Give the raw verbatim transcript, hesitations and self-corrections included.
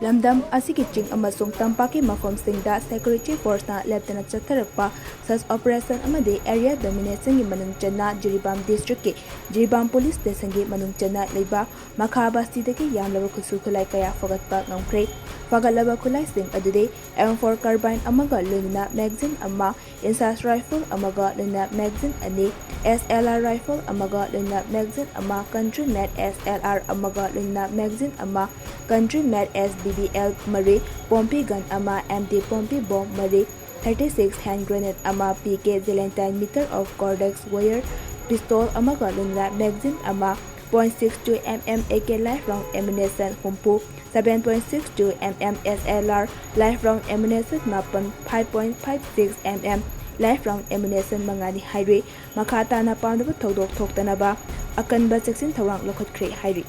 ꯂꯝꯗꯝ ꯑꯁꯤꯒꯤ ꯆꯤꯡ ꯑꯃꯁꯨꯡ ꯇꯝꯄꯥꯛꯀꯤ ꯃꯐꯝꯁꯤꯡꯗ security forceꯅ ꯂꯦꯞꯇꯅ ꯆꯠꯊꯔꯛꯄ search operation ꯑꯃꯗꯤ area dominationꯒꯤ ꯃꯅꯨꯡ ꯆꯟꯅ ꯖꯤꯔꯤꯕꯥꯝ districtꯀꯤ ꯖꯤꯔꯤꯕꯥꯝ police stationꯒꯤ ꯃꯅꯨꯡ ꯆꯟꯅ ꯂꯩꯕ ꯃꯈꯥ ꯕꯁꯇꯤꯗꯒꯤ ꯌꯥꯝꯂꯕ ꯈꯨꯠꯁꯨ ꯈꯨꯠꯂꯥꯏ ꯀꯌꯥ ꯐꯒꯠꯄ ꯉꯝꯈ꯭ꯔꯦ꯫ ꯐꯒꯠꯂꯕ ꯈꯨꯠꯂꯥꯏꯁꯤꯡ ꯑꯗꯨꯗꯤ M four carbine ꯑꯃꯒ ꯂꯣꯏꯅꯅ magazine ꯑꯃ, INSAS rifle ꯑꯃꯒ ꯂꯣꯏꯅꯅ magazine ꯑꯅꯤ, SLR rifle ꯑꯃꯒ ꯂꯣꯏꯅꯅ magazine ꯑꯃ, country made SLR ꯑꯃꯒ ꯂꯣꯏꯅꯅ magazine ꯑꯃ, country made SBBL ꯃꯔꯤ, ꯄꯣꯝꯄꯤ gun ꯑꯃ, M D ꯄꯣꯝꯄꯤ bomb ꯃꯔꯤ, thirty six hand grenade ꯑꯃ, P K Valentine meter of cortex wire pistol ꯑꯃꯒ ꯂꯣꯏꯅꯅ magazine ꯑꯃ, point six two M M A K live round ammunition ꯍꯨꯝꯐꯨ, seven point six two M M SLR live round ammunition ꯃꯥꯄꯟ, five point five six M M live round ammunition ꯃꯉꯥꯅꯤ ꯍꯥꯏꯔꯤ꯫ ꯃꯈꯥ ꯇꯥꯅ ꯄꯥꯝꯗꯕ ꯊꯧꯗꯣꯛ ꯊꯣꯛꯇꯅꯕ ꯑꯀꯟꯕ ꯆꯦꯛꯁꯤꯟ ꯊꯧꯔꯥꯡ ꯂꯧꯈꯠꯈ꯭ꯔꯦ ꯍꯥꯏꯔꯤ꯫